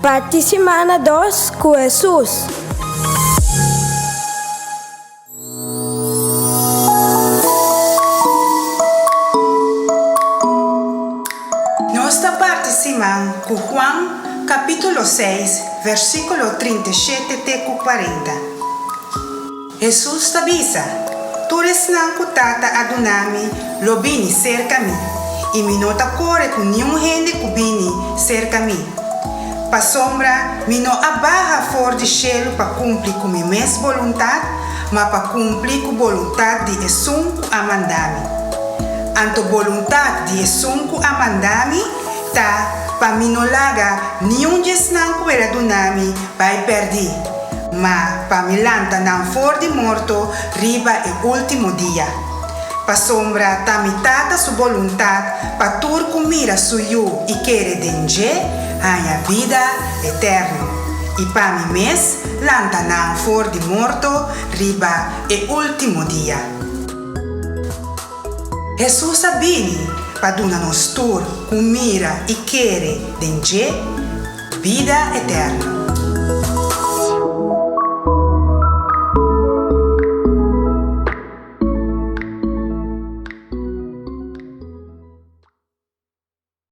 Parti simana dos ku Hesus. Nos ta parti siman ku Juan kapítulo seis versíkulo 37 te ku 40. Hesus ta bisa, Tur esnan ku Tata a duna mi lo bini serka mi, i mi no ta kore ku niun hende ku bini serka mi. Pasobra mi no a baha for di shelu pa kumpli ku mi mes boluntat, ma pa kumpli ku boluntat di esun ku a manda mi. Anto boluntat di esun ku a manda mi ta pa mi no laga niun di esnan ku el a duna mi bai pèrdí, ma pa mi lanta nan for di morto riba e último dia. Pasobra ta mi Tata su boluntat pa tur ku mira su Yu i kere den dje haña bida eterno, i pa mi mes lanta nan for di morto riba e último dia. Hesus a bini pa duna nos tur ku mira i kere den dje bida eterno.